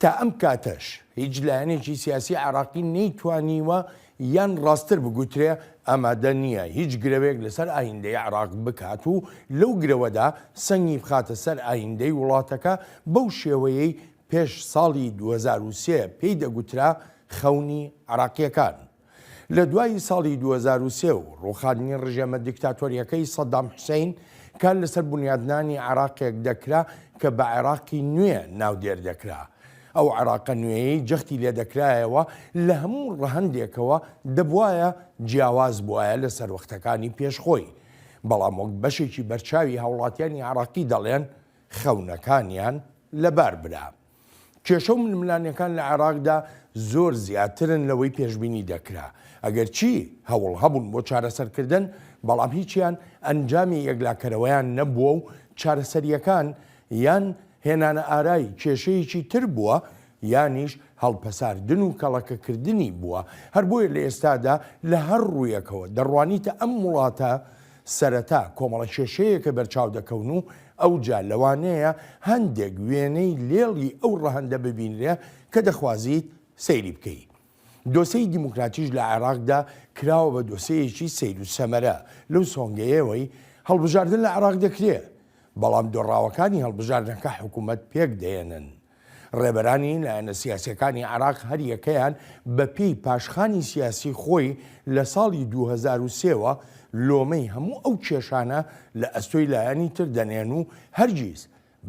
تا ئەم کاتەش هیچ لایەنێکی سیاسی عێراقی نەیتوانیوە یان ڕاستتر بگوترێ ئامادە نییە هیچ گرەوێک لەسەر ئایندەی عێراق بکات و لەو گرەوەدا سەنگی بخاتە سەر ئایندەی وڵاتەکە بەو شێوەیەی پێش ساڵی 2003 پێی دەگوترا خەونی عێراقییەکان. لە دوای ساڵی 2003 و ڕووخاندنی ڕژێمە دیکتاتۆرییەکەی سەدام حوسەین، کار لەسەر بونیادنانی عێراقێک دەکرا کە بە عێراقی نوێ ناودێر دەکرا. ئەو عێراقە نوێیەی جەختی لێدەکرایەوە لە هەموو ڕەهەندێکەوە دەبوایە جیاواز بوایە لە سەروەختەکانی پێش خۆی. بەڵام وەک بەشێکی بەرچاوی هاوڵاتیانی عێراقی دەڵێن خەونەکانیان لەبار برا. کێشە و ململانێکان لە عێراقدا زۆر زیاترن لەوەی پێشبینی دەکرا، ئەگەرچی هەوڵ هەبوون بۆ چارەسەرکردن، بەڵام هیچیان ئەنجامی یەکلاکەرەوەیان نەبووە و چارەسەرییەکان یان هێنانەئارای کێشەیەکی تر بووە یانیش هەڵپەساردن و کەڵەکەکردنی بووە، هەر بۆیە لە ئێستادا لە هەر ڕوویەکەوە دەڕوانیتە ئەم وڵاتە سەرەتا کۆمەڵە کێشەیەکە بەرچاو دەکەون و ئەوجا لەوانەیە هەندێک وێنەی لێڵی ئەو ڕەهەندە ببینرێ کە دەخوازیت سەیری بکەی. دۆسێی دیموکراتیش لە عێراقدا کراوە بە دۆسێیەکی سەیر و سەمەرە لەو سۆنگەیەوەی هەڵبژاردن لە عێراق دەکرێ بەڵام دۆڕاوەکانی هەڵبژاردنەکە حکوومەت پێک دەیەنن. ڕێبەرانی لایەنە سیاسیەکانی عێراق هەریەکەیان بە پێی پاشخانی سیاسی خۆی لە ساڵی 2003 وە لۆمەی هەموو ئەو کێشانە لە ئەستۆی لایەنی تر دەنێن و هەرگیز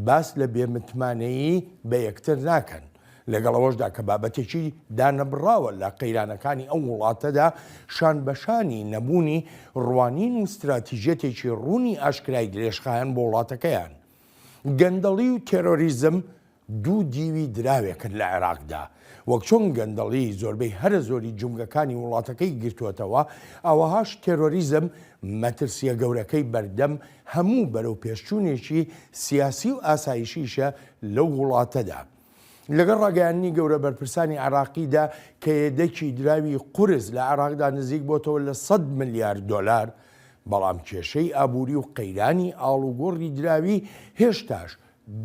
باس لە بێ متمانەیی بە یەکتر ناکەن لەگەڵ ئەوەشدا کە بابەتێکی دانەبڕاوە لە قەیرانەکانی ئەو وڵاتەدا شانبەشانی نەبوونی ڕوانین و ستراتیژیەتێکی ڕوونی ئاشکرای درێژخایەن بۆ وڵاتەکەیان. گەندەڵی و تێرۆریزم دوو دیوی دراوێکن لە عێراقدا. وەک چۆن گەندەڵی زۆربەی هەرە زۆری جومگەکانی وڵاتەکەی گرتووەتەوە، ئاوەهاش تێرۆریزم مەترسییە گەورەکەی بەردەم هەموو بەرەوپێشچوونێکی سیاسی و ئاسایشیشە لەو وڵاتەدا. لەگەڵ ڕاگەیاندنی گەورە بەرپرسانی عێراقیدا کە یەدەکی دراوی قورس لە عێراقدا نزیک بۆتەوە لە 100 ملیار دۆلار، بەڵام کێشەی ئابووری و قەیرانی ئاڵوگۆڕی دراوی هێشتاش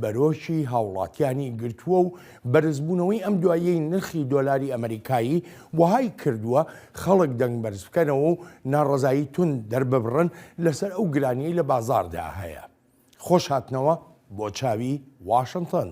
بەرۆکی هاوڵاتیانی گرتووە و بەرزبوونەوەی ئەم دواییەی نرخی دۆلاری ئەمەریکایی وەهای کردووە خەڵک دەنگ بەرزبکەنەوە و ناڕەزایی توند دەرببڕن لەسەر ئەو گرانیەی لە بازاڕدا هەیە. خۆش هاتنەوە بۆ چاوی واشنتن.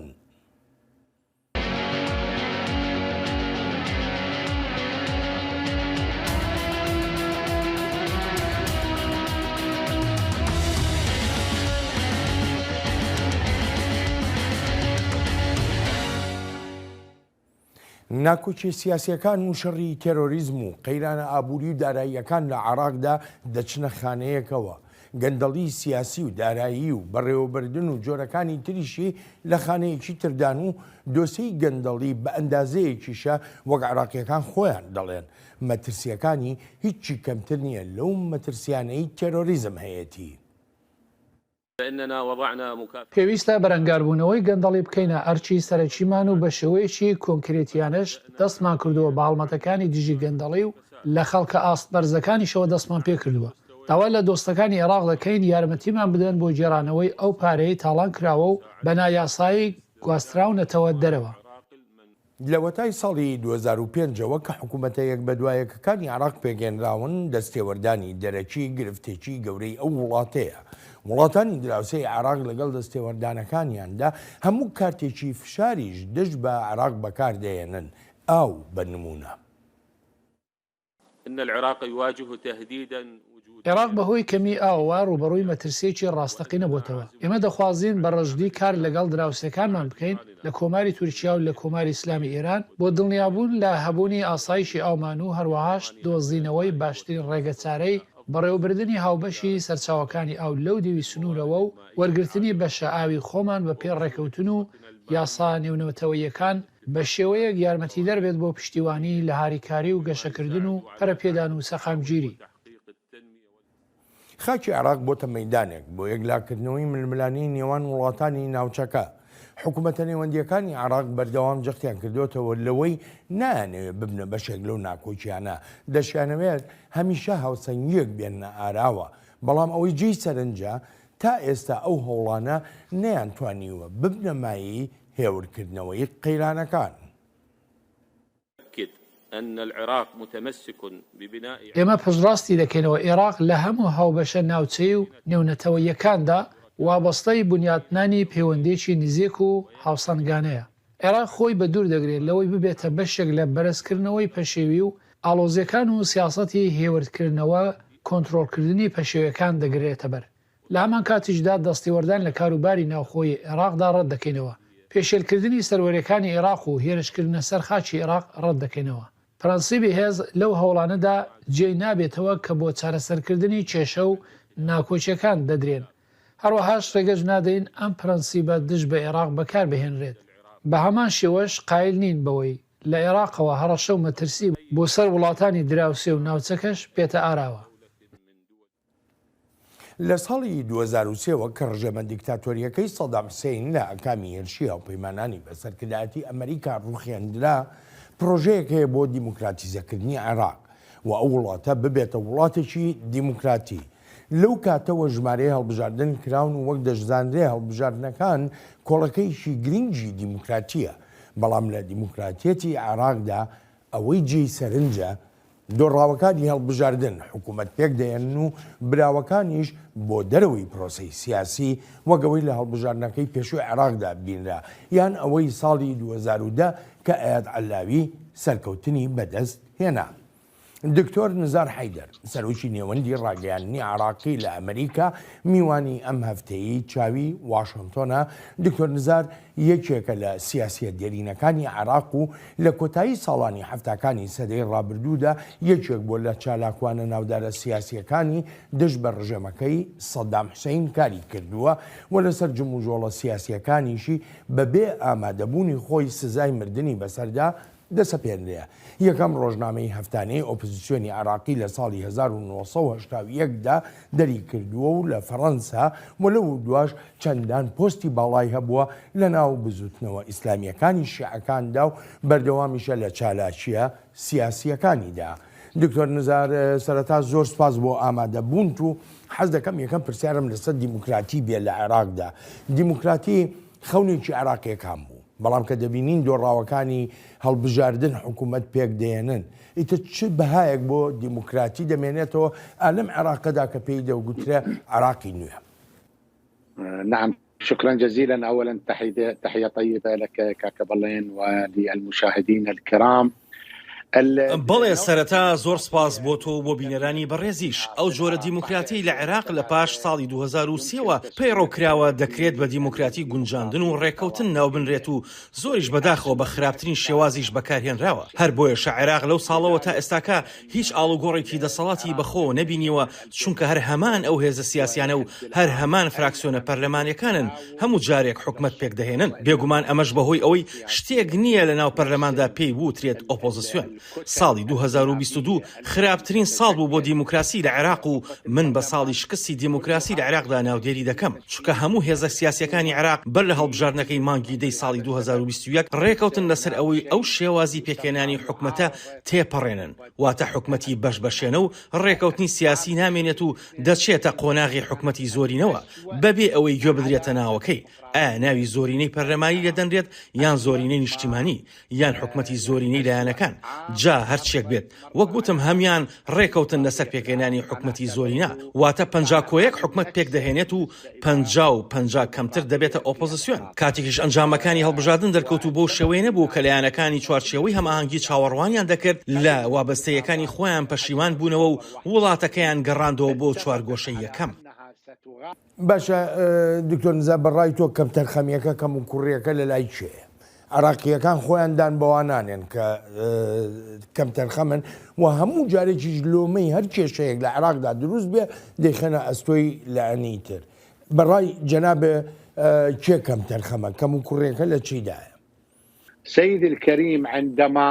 ناکۆکیە سیاسیەکان و شەڕی تێرۆریزم و قەیرانە ئابووری و داراییەکان لە عێراقدا دەچنە خانەیەکەوە، گەندەڵی سیاسی و دارایی و بەڕێوەبردن و جۆرەکانی تریشی لە خانەیەکی تردان و دۆسێی گەندەڵی بە ئەندازەیەکیشە وەک عێراقیەکان خۆیان دەڵێن مەترسیەکانی هیچی کەمتر نیە لەو مەترسیانەی تێرۆریزم هەیەتی. پێویستە بەرەنگاربوونەوەی گەندەڵی بکەینە ئەرکی سەرەکیمان و بەشێوەیەکی کۆنکرێتییانەش دەستمان کردووە بە هەڵمەتەکانی دژی گەندەڵی و لە خەڵکە ئاست بەرزەکانیشەوە دەستمان پێکردووە. داوا لە دۆستەکانی عێراق دەکەین یارمەتیمان بدەن بۆ گێڕانەوەی ئەو پارەیەی تاڵان کراوە و بە نایاسایی گواستراونەتەوە دەرەوە. لەوەتای ساڵی 2005 ەوە کە حکوومەتە یەک بەدوایەکەکانی عێراق پێکهێنراون، دەستێوەردانی دەرەکی گرفتێکی گەورەی ئەو وڵاتەیە. وڵاتانی دراوسێی عێراق لەگەڵ دەستێوەردانەکانیاندا هەموو کارتێکی فشاریش دژ بە عێراق بەکاردەهێنن، ئاو بە نموونە. عێراق بەهۆی کەمیی ئاوەوە ڕووبەڕووی مەترسییەکی ڕاستەقینە بۆتەوە. ئێمە دەخوازین بە ڕژدی کار لەگەڵ دراوسێکانمان بکەین لە کۆماری تورکیا و لە کۆماری ئیسلامی ئێران بۆ دڵنیابوون لە هەبوونی ئاسایشی ئاومان و هەروەهاش دۆزینەوەی باشترین ڕێگەچارەی بەڕێوەبردنی هاوبەشی سەرچاوەکانی ئاو لەو دیوی سنوورەوە و وەرگرتنی بەشە ئاوی خۆمان بەپێی ڕێکەوتن و یاسا نێونەتەوەییەکان بە شێوەیەک یارمەتیدەر بێت بۆ پشتیوانی لە هاریکاری و گەشەکردن و پەرەپێدان و سەقامگیری. خاکی عێراق بۆتە مەیدانێک بۆ یەکلاکردنەوەی ململانێی نێوان وڵاتانی ناوچەکە، حکومەتە نێوەندییەکانی عێراق بەردەوام جەختیان کردۆتەوە لەوەی نایانەوێت ببنە بەشێک لەو ناکۆکییانە، دەشیانەوێت هەمیشە هاوسەنگییەک بێننە ئاراوە، بەڵام ئەوەی جێی سەرنجە تا ئێستا ئەو هەوڵانە نەیانتوانیوە ببنە مایەی. هێورکردنەوەی قەیرانەکان. ئێمە پشتڕاستی دەکەینەوە ئێراق لە هەموو هاوبەشە ناوچەیی و نێونەتەوەییەکاندا وابەستەی بنیاتنانی پەیوەندییەکی نزیک و هاوسەنگانەیە. عێراق خۆی بەدوور دەگرێت لەوەی ببێتە بەشێک لە بەرزکردنەوەی پەشێوی و ئاڵۆزییەکان و سیاسەتی هێورکردنەوە کۆنترۆڵکردنی پەشێویەکان دەگرێتەبەر. لە هەمانکاتیشدا دەستێوەردان لە کاروباری ناوخۆیی عێراقدا ڕەتدەکەینەوە. پێشێلکردنی سەروەرییەکانی عێراق و هێرشکردنە سەر خاکی عێراق ڕەتدەکەینەوە. پرەنسیبی هێز لەو هەوڵانەدا جێی نابێتەوە کە بۆ چارەسەرکردنی کێشە و ناکۆکییەکان دەدرێن. هەروەهاش ڕێگەش نادەین ئەم پرەنسیبە دژ بە عێراق بەکاربهێنرێت. بە هەمان شێوەش قایل نین بەوەی لە عێراقەوە هەڕەشە و مەترسی بۆ سەر وڵاتانی دراوسێ و ناوچەکەش بێتە ئاراوە. لە ساڵی 2003 وە کە ڕژێمە دیکتاتۆرییەکەی سەدام حسین لە ئاکامی هێرشی هاوپەیمانانی بە سەرکردایەتی ئەمریکا ڕووخێندرا، پڕۆژەیەک هەیە بۆ دیموکراتیزەکردنی عێراق و ئەو وڵاتە ببێتە وڵاتێکی دیموکراتی. لەو کاتەوە ژمارەی هەڵبژاردن کراون و وەک دەشزانرێ هەڵبژاردنەکان کۆڵەکەیەکی گرنگی دیموکراتییە، بەڵام لە دیموکراتیەتی عێراقدا ئەوەی جێی سەرنجە دۆڕاوەکانی هەڵبژاردن حکوومەت پێکدەهێنن و براوەکانیش بۆ دەرەوەی پرۆسەی سیاسی وەک ئەوەی لە هەڵبژاردنەکەی پێشووی عێراقدا بینرا یان ئەوەی ساڵی 2010 کە ئەیاد عەلاوی سەرکەوتنی بەدەست هێنا. دکتۆر نزار حەیدەر، سەرۆکی نێوەندی ڕاگەیاندنی عێراقی لە ئەمریکا، میوانی ئەم هەفتەیەی چاوی واشنتۆنە. دکتۆر نزار یەکێکە لە سیاسییە دێرینەکانی عێراق و لە کۆتایی ساڵانی حەفتاکانی سەدەی ڕابردوودا یەکێک بووە لە چالاکوانە ناودارە سیاسییەکانی دژ بە ڕژێمەکەی سەدام حوسەین کاری کردووە و لەسەر جموجۆڵە سیاسییەکانیشی بەبێ ئامادەبوونی خۆی سزای مردنی بەسەردا دەسەپێنرێ. یەکەم ڕۆژنامەی هەفتانەی ئۆپزسیۆنی عێراقی لە ساڵی 1981 دا دەریکردووە و لە فەڕەنسا و لەو دواش چەندان پۆستی باڵای هەبووە لە ناو بزوتنەوە ئیسلامییەکانی شیعەکاندا و بەردەوامیشە لە چالاکییە سیاسییەکانیدا. دکتۆر نزار سەرەتا زۆر سوپاس بۆ ئامادەبوونت و حەز دەکەم یەکەم پرسیارم لەسەر دیموکراتی بێ لە عێراقدا. دیموکراتی خەونێکی عێراقییەکان بوو. بەڵام کە دەبینین دۆڕاوەکانی هەڵبژاردن حکوومەت پێک دێنن، ئیتر چ بەهایەک بۆ دیموکراتی دەمێنێتەوە ئا لەم عێراقەدا کە پێی دەگوترێ عێراقی نوێ؟ نعم شكرا جزيلا اولا تحيه طيبه لك كاكا بلين وللمشاهدين الكرام بەڵێ سەرەتا زۆر سپاس بۆ تۆ و بۆ بینەرانی بەڕێزیش. ئەو جۆرە دیموکراتیەی لە عێراق لە پاش ساڵی 2003 وە پەیڕەو کراوە دەکرێت بە دیموکراتی گونجاندن و ڕێکەوتن ناوبنرێت و زۆریش بەداخەوە بە خراپترین شێوازیش بەکارهێنراوە. هەر بۆیەشە عێراق لەو ساڵەوە تا ئێستاکە هیچ ئاڵوگۆڕێکی دەسەڵاتی بەخۆوە نەبینیوە چونکە هەر هەمان ئەو هێزە سیاسیانە و هەر هەمان فراکسیۆنە پەرلەمانیەکانن هەموو جارێک حکومەت پێکدەهێنن. بێگومان ئەمەش بەهۆی ئەوەی شتێک نییە لەناو پەرلەماندا پێی بوترێت ئۆپۆزسیۆن. ساڵی 2022 خراپترین ساڵ بوو بۆ دیموکراسی لە عێراق و من بە ساڵی شکستی دیموکراسی لە عێراقدا ناودێری دەکەم، چونکە هەموو هێزە سیاسیەکانی عێراق بەر لە هەڵبژاردنەکەی مانگی دەی ساڵی 2021 ڕێکەوتن لەسەر ئەوەی ئەو شێوازی پێکهێنانی حکومەتە تێپەڕێنن، واتە حکومەتی بەش بەشێنە و ڕێکەوتنی سیاسی نامێنێت و دەچێتە قۆناغی حکومەتی زۆرینەوە بەبێ ئەوەی گوێ بدرێتە ناوەکەی، ئایا ناوی زۆرینەی پەرلەمانی لێدەنرێت یان زۆرینەی نیشتیمانی یان حکومەتی زۆرینەی لایەنەکان، جا هەرچیەک بێت وەک وتم هەموان ڕێکەوتن لەسەر پێکهێنانی حکومەتی زۆرینە، واتە 50 کۆ یەک حکومەت پێکدەهێنێت و 50 و 50 کەمتر دەبێتە ئۆپۆزسیۆن. کاتێکیش ئەنجامەکانی هەڵبژاردن دەرکەوت و بەو شێوەیە نەبوو کە لایەنەکانی چوارچێوەی هەماهەنگی چاوەڕوانیان دەکرد، لە وابەستەییەکانی خۆیان پەشیمان بوونەوە و وڵاتەکەیان گەڕاندەوە بۆ چوارگۆشەی یەکەم. باشە دکتۆر نزار بە ڕای تۆ کەمتەرخەمیەکە کەموکوڕیەکە لە لای کێیە؟ عێراقییەکان خۆیان دان بەوە نانێن کە کەمتەرخەمن و هەموو جارێکیش لۆمەی هەر کێشەیەک لە عێراقدا دروست بێ دەیخەنە ئەستۆی لایەنی تر. بە ڕای جەنابێ کێ کەمتەرخەمە؟ کەموکوڕیەکە لە چیدایە؟ سيدي الكريم عندما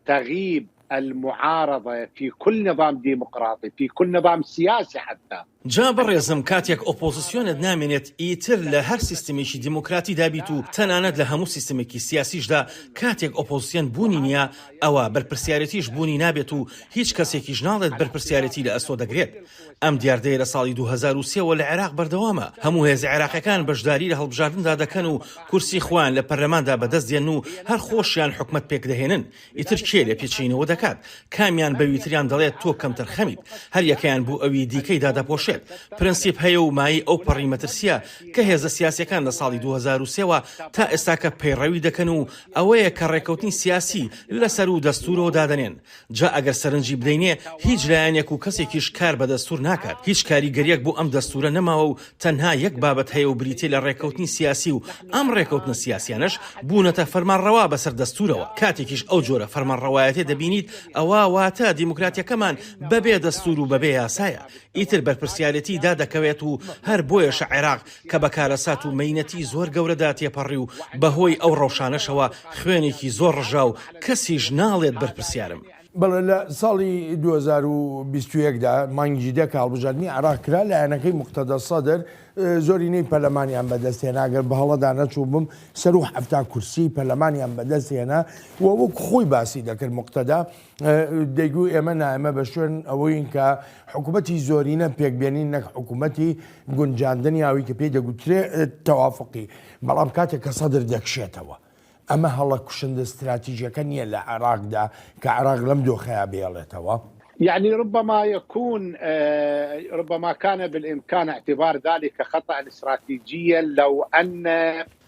تغيب. المعارضة في كل نظام ديمقراطي في كل نظام سياسي حتى. جا بەڕێزم کاتێک ئۆپۆزسیۆنت نامێنێت ئیتر لە هەر سیستمێکی دیموکراتیدا بیت و تەنانەت لە هەموو سیستمێکی سیاسیشدا کاتێک ئۆپۆزسیۆن بوونی نییە ئەوا بەرپرسیارێتیش بوونی نابێت و هیچ کەسێکیش ناڵێت بەرپرسیارێتی لە ئەستۆ دەگرێت. ئەم دیاردەیە لە ساڵی 2003 وە لە عێراق بەردەوامە، هەموو هێزە عێراقیەکان بەشداری لە هەڵبژاردندا دەکەن و کورسی خۆیان لە پەرلەماندا بەدەست دێنن و هەر خۆشیان حکومەت پێکدەهێنن، ئیتر کێ لێپێچینەوە دەکات؟ کامیان بەویتریان دەڵێت تۆ کەمتەرخەمیت؟ هەر یەکەیان بۆ ئەوی دیکەی دادەپۆشێت. پرەنسیپ هەیە و مایەی ئەوپەڕی مەترسییە کە هێزە سیاسیەکان لە ساڵی 2003 وە تا ئێستاکە پەیڕەوی دەکەن و ئەوەیە کە ڕێکەوتنی سیاسی لە سەروو دەستوورەوە دادەنێن. جا ئەگەر سەرنجی بدەینێ هیچ لایەنێک و کەسێکیش کار بە دەستوور ناکات، هیچ کاریگەریەک بۆ ئەم دەستوورە نەماوە و تەنها یەک بابەت هەیە و بریتیە لە ڕێککەوتنی سیاسی و ئەم ڕێکەوتنە سیاسیانەش بوونەتە فەرمانڕەوا بەسەر دەستوورەوە، کاتێکیش ئەو جۆرە فەرمانڕەوایەتیە دەبینیت ئەوا واتە دیموکراتیەکەمان بەبێ دەستوور و بەبێ یاسایە ئیتر بەرپرسیارێتی دادەکەوێت و هەر بۆیەشە عێراق کە بە کارەسات و مەینەتی زۆر گەورەدا تێپەڕی و بەهۆی ئەو ڕەوشانەشەوە خوێنێکی زۆر ڕژا و کەسیش ناڵێت بەرپرسیارم. بەڵێ لە ساڵی 2021 دا مانگی دە کە هەڵبژاردنی عێراق کرا لایەنەکەی موقتەدا سەدر زۆرینەی پەرلەمانیان بەدەست هێنا گەر بە هەڵەدا نەچووبم سەروو 70 کورسی پەرلەمانیان بەدەست هێنا و وەک خۆی باسی دەکرد موقتەدا دەیگوو ئێمە نا ئێمە بە شوێن ئەوەین کە حکوومەتی زۆرینە پێکبێنین نەک حکوومەتی گونجاندن یاوی کە پێی دەگوترێ تەوافقی بەڵام کاتێک کە سەدر دەکشێتەوە ئەمە هەڵە کوشندە ستراتیژەکە نییە لە عێراقدا کە عێراق لەم دۆخەیا بهێڵێتەوە؟ يعني ربما يكون ربما كان بالإمكان اعتبار ذلك خطأ استراتيجيا لو أن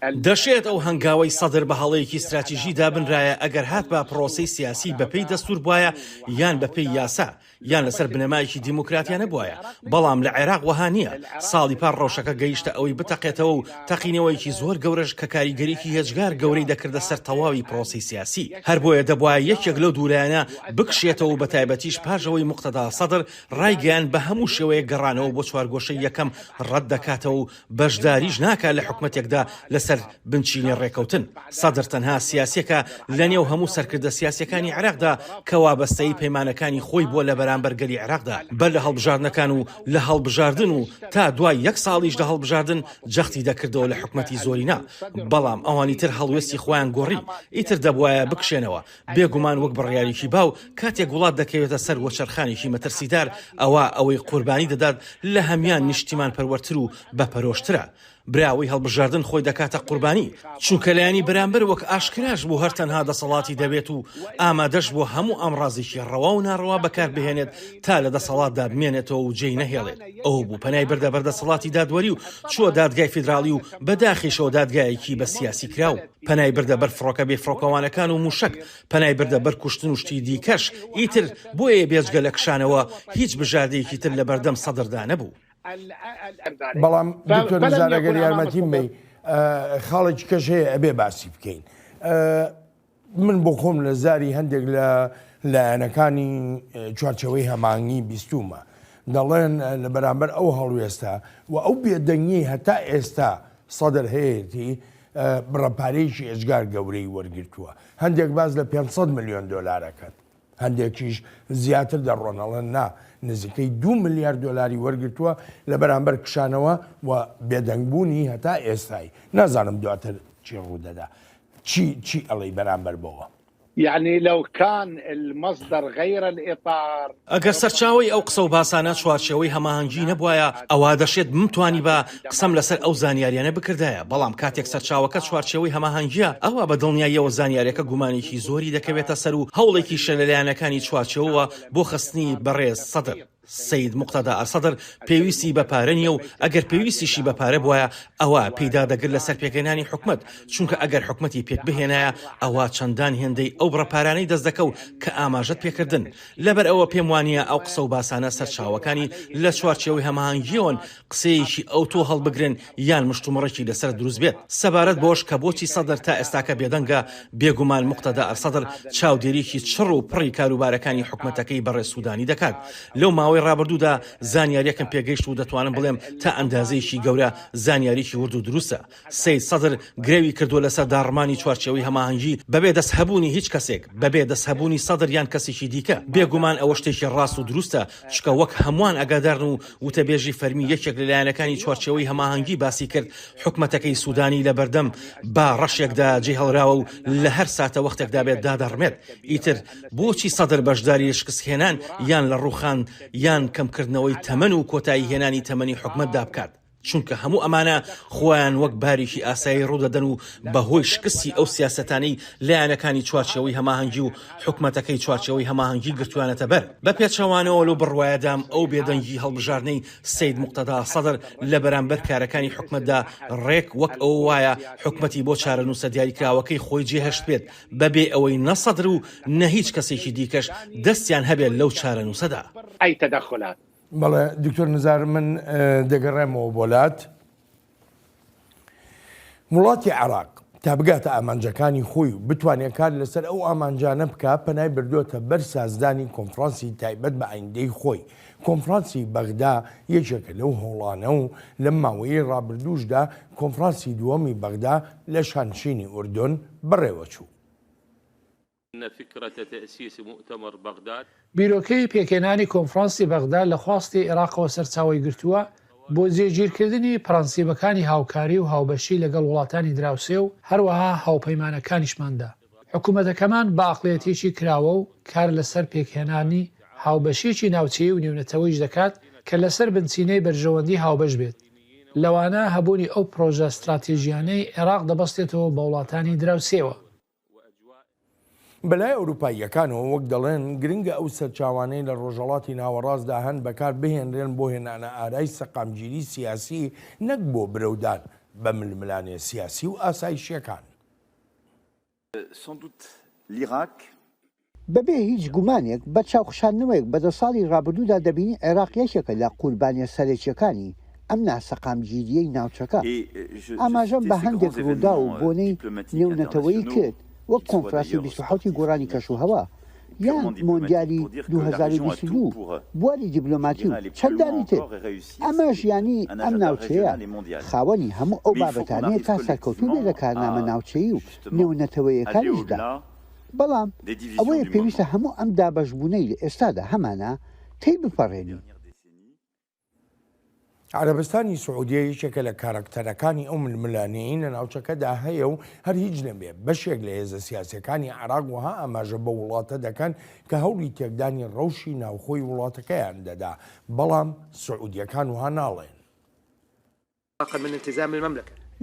دەشێت ئەو هەنگاوەی سەدر بە هەڵەیەکی ستراتیژی دابنرایە ئەگەر هاتبا پرۆسەی سیاسی بەپێی دەستور بوایە یان بەپێی یاسا یان لەسەر بنەمایەکی دیموکراتیانە بوایە، بەڵام لە عێراق وەها نییە، ساڵی پار ڕەوشەکە گەیشتە ئەوەی بتەقێتەوە و تەقینەوەیەکی زۆر گەورەش کە کاریگەریی هێجگار گەورەی دەکردە سەر تەواوی پرۆسەی سیاسی. هەر بۆیە دەبوایە یەکێک لەو دوو لایەنە بکشێتەوە و بەتایبەتیش پاش ئەوەی موقتەدا سەدر ڕایگەیاند بە هەموو شێوەیەک گەڕانەوە بۆ چوارگۆشەی یەکەم ڕەت دەکاتەوە و بەشداریش ناکات لە حکومەتێکدا لەسەر بنچینەی ڕێکەوتن. سەدر تەنها سیاسیەکە لەنێو هەموو سەرکردە سیاسیەکانی عێراقدا کە وابەستەیی پەیمانەکانی خۆی بووە لە بەرامبەر گەلی عێراقدا بەر لە هەڵبژاردنەکان و لە هەڵبژاردن و تا دوای یەک ساڵیش لە هەڵبژاردن جەختی دەکردەوە لە حکومەتی زۆرینە بەڵام ئەوانی تر هەڵوێستی خۆیان گۆڕی ئیتر دەبوایە بکشێنەوە بێگومان وەک بڕیارێکی باو کاتێک وڵات دەکەوێتە سەر وەچەرخانێکی مەترسیدار ئەوا ئەوەی قوربانی دەدات لە هەمیان نیشتیمانپەروەرتر و بەپەرۆشترە. براوەی هەڵبژاردن خۆی دەکاتە قوربانی، چونکە لایەنی بەرامبەر وەک ئاشکراش بوو هەر تەنها دەسەڵاتی دەوێت و ئامادەش بووە هەموو ئامڕازێکی ڕەوا و ناڕەوا بەکاربهێنێت تا لە دەسەڵاتدا بمێنێتەوە و جێی نەهێڵێت. ئەوە بوو پەنای بردە بەر دەسەڵاتی دادوەری و چووە دادگای فیدراڵی و بەداخیشەوە دادگایەکی بە سیاسی کراو. پەنای بردە بەر فڕۆکە بێفڕۆکەوانەکان و موشەک، پەنای بردە بەر کوشتن و شتی دیکەش، ئیتر بۆیە بێجگە لە کشانەوە هیچ بژاردەیەکی تر لەبەردەم سەدردا نەبوو. بەڵام دکتۆر نزار ئەگەر یارمەتیم بەی خاڵێکی کەش هەیە ئەبێ باسی بکەین. من بۆ خۆم لە زاری هەندێک لە لایەنەکانی چوارچەوەی هەمانگی بیستومە دەڵێن لە بەرامبەر ئەو هەڵوێستە و ئەو بێدەنگی هەتا ئێستا سەدر هەیەتی بڕە پارەیەکی ئێجگار گەورەی وەرگرتووە، هەندێک باس لە 500 ملیۆن دۆلار ئەکەن، هەندێکیش زیاتر دەڕۆن ئەڵێن نا نزیکەی دوو ملیار دۆلاری وەرگرتووە لە بەرامبەر کشانەوە و بێدەنگبوونی هەتا ئێستای، نازانم دواتر چی ڕوودەدا، چی چی ئەڵێی بەرامبەر بەوە؟ یعنی لو کان المصدر غیر الاطار. ئەگەر سەرچاوەی ئەو قسە و باسانە چوارچێوەی هەماهەنگی نەبوایە ئەوا دەشێت بمتوانیبا قسەم لەسەر ئەو زانیاریانە بکردایە، بەڵام کاتێک سەرچاوەکە چوارچێوەی هەماهەنگیە ئەوا بە دڵنیاییەوە زانیاریەکە گومانێکی زۆری دەکەوێتە سەر و هەوڵێکیشە لە لایەنەکانی چوارچێوەوە بۆ خستنی بەڕێز سەدر. سەید موقتەدا ئەلسەدر پێویستی بە پارە نییە و ئەگەر پێویستیشی بە پارە بوایە ئەوا پێی دادەگرت لەسەر پێکهێنانی حکومەت، چونکە ئەگەر حکومەتی پێکبهێنایە ئەوا چەندان هێندەی ئەو بڕە پارانەی دەستدەکەوت کە ئاماژەت پێکردن. لەبەر ئەوە پێم وانییە ئەو قسە و باسانە سەرچاوەکانی لە چوارچێوەی هەماهەنگییەوەن قسەیەکی ئەوتۆ هەڵبگرن یان مشتومڕێکی لەسەر دروست بێت. سەبارەت بەوەش کە بۆچی سەدر تا ئێستاکە بێدەنگە، بێگومان موقتەدا ئەلسەدر چاودێریی چڕ و پڕی کاروبارەکانی حکومەتەکەی بەڕێز سودانی دەکات لەو ماوەی. ماوەی ڕابردوودا زانیارییەکم پێگەیشت و دەتوانم بڵێم تا ئەندازەیەکی گەورە زانیاریی ورد و دروستە. سەید سەدر گرەوی کردووە لەسەر داڕمانی چوارچێوەی هەماهەنگی بەبێ دەست هەبوونی هیچ کەسێک، بەبێ دەست هەبوونی سەدر یان کەسێکی دیکە. بێگومان ئەوە شتێکی ڕاست و دروستە، چونکە وەک هەمووان ئاگادارن و وتەبێژی فەرمی یەکێک لە لایەنەکانی چوارچێوەی هەماهەنگی باسی کرد، حکومەتەکەی سودانی لەبەردەم با ڕەشێکدا جێهێڵراوە و لە هەر ساتەوەختێکدا بێت دادەڕمێت. ئیتر بۆچی سەدر بەشداری لە شکستهێنان یان لە ڕووخان یان کەمکردنەوەی تەمەن و کۆتاییهێنانی تەمەنی حکومەتدا بکات؟ چونکە هەموو ئەمانە خۆیان وەک بارێکی ئاسایی ڕوودەدەن و بەهۆی شکستی ئەو سیاسەتانەی لایەنەکانی چوارچێوەی هەماهەنگی و حکومەتەکەی چوارچێوەی هەماهەنگی گرتوویانەتە بەر. بە پێچەوانەوە لەو بڕوایەدام ئەو بێدەنگی هەڵبژاردنەی سەید موقتەدا سەدر لە بەرامبەر کارەکانی حکومەتدا ڕێک وەک ئەوە وایە حکومەتی بۆ چارەنووسە دیاریکراوەکەی خۆی جێهێشتبێت بەبێ ئەوەی نە سەدر و نە هیچ کەسێکی دیکەش دەستیان هەبێت لەو چارەنووسەدا. بەڵێ دکتۆر نزار من دەگەڕێمەوە بۆ لات. وڵاتی عێراق تا بگاتە ئامانجەکانی خۆی و بتوانێت کار لەسەر ئەو ئامانجانە بکا پەنای بردووەتە بەر سازدانی کۆنفرانسی تایبەت بە ئایندەی خۆی. کۆنفرانسی بەغدا یەکێکە لەو هەوڵانە و لەم ماوەیەی ڕابردووشدا کۆنفرانسی دووەمی بەغدا لە شانشینی ئوردن بەڕێوەچوو. بیرۆکەی پێکهێنانی کۆنفرانسی بەغدا لە خواستی عێراقەوە سەرچاوەی گرتووە بۆ جێگیرکردنی پرەنسیبەکانی هاوکاری و هاوبەشی لەگەڵ وڵاتانی دراوسێ و هەروەها هاوپەیمانەکانیشماندا. حکومەتەکەمان بە عەقڵیەتێکی کراوە و کار لەسەر پێکهێنانی هاوبەشییەکی ناوچەیی و نێونەتەوەیش دەکات کە لەسەر بنچینەی بەرژەوەندی هاوبەش بێت، لەوانە هەبوونی ئەو پرۆژە ستراتێژییانەی عێراق دەبەستێتەوە بە وڵاتانی دراوسێوە. بەلای ئەوروپاییەکانەوە وەک دەڵێن گرنگە ئەو سەرچاوانەی لە ڕۆژهەڵاتی ناوەڕاستدا هەن بەکار بهێنرێن بۆ هێنانە ئارای سەقامگیری سیاسی نەک بۆ برەودان بە ململانێ سیاسی و ئاسایشیەکان. بەبێ هیچ گومانێک، بە چاوخشاندنەوەیەک بە دە ساڵی ڕابردوودا دەبینین عێراق یەکێکە لە قوربانییە سەرەکییەکانی ئەم ناسەقامگیرییەی ناوچەکە. ئاماژەم بە هەندێک ڕووداو و بۆنەی نێونەتەوەیی کرد وەک کۆنفراسی 27 ی گۆڕانی کەشوهەوا یان مۆندیالی 2022، بواری دیبلۆماتی و چەندانی تر. ئەمەش یانی ئەم ناوچەیە خاوەنی هەموو ئەو بابەتانەیە تا سەرکەوتوو بێت لە کارنامە ناوچەیی و نێونەتەوەییەکانیشدا. بەڵام ئەوەیە پێویستە هەموو ئەم دابەشبوونەی لە ئێستادا هەمانە تێی بپەڕێنین. عەرەبستانی سعودیە یەکێکە لە کارەکتەرەکانی ئەو ململانێیەی لە ناوچەکەدا هەیە و هەر هیچ نەبێ بەشێک لە هێزە سیاسیەکانی عێراق وەها ئاماژە بەو وڵاتە دەکەن کە هەوڵی تێکدانی ڕەوشی ناوخۆی وڵاتەکەیان دەدا، بەڵام سعودیەکان وەها ناڵێن.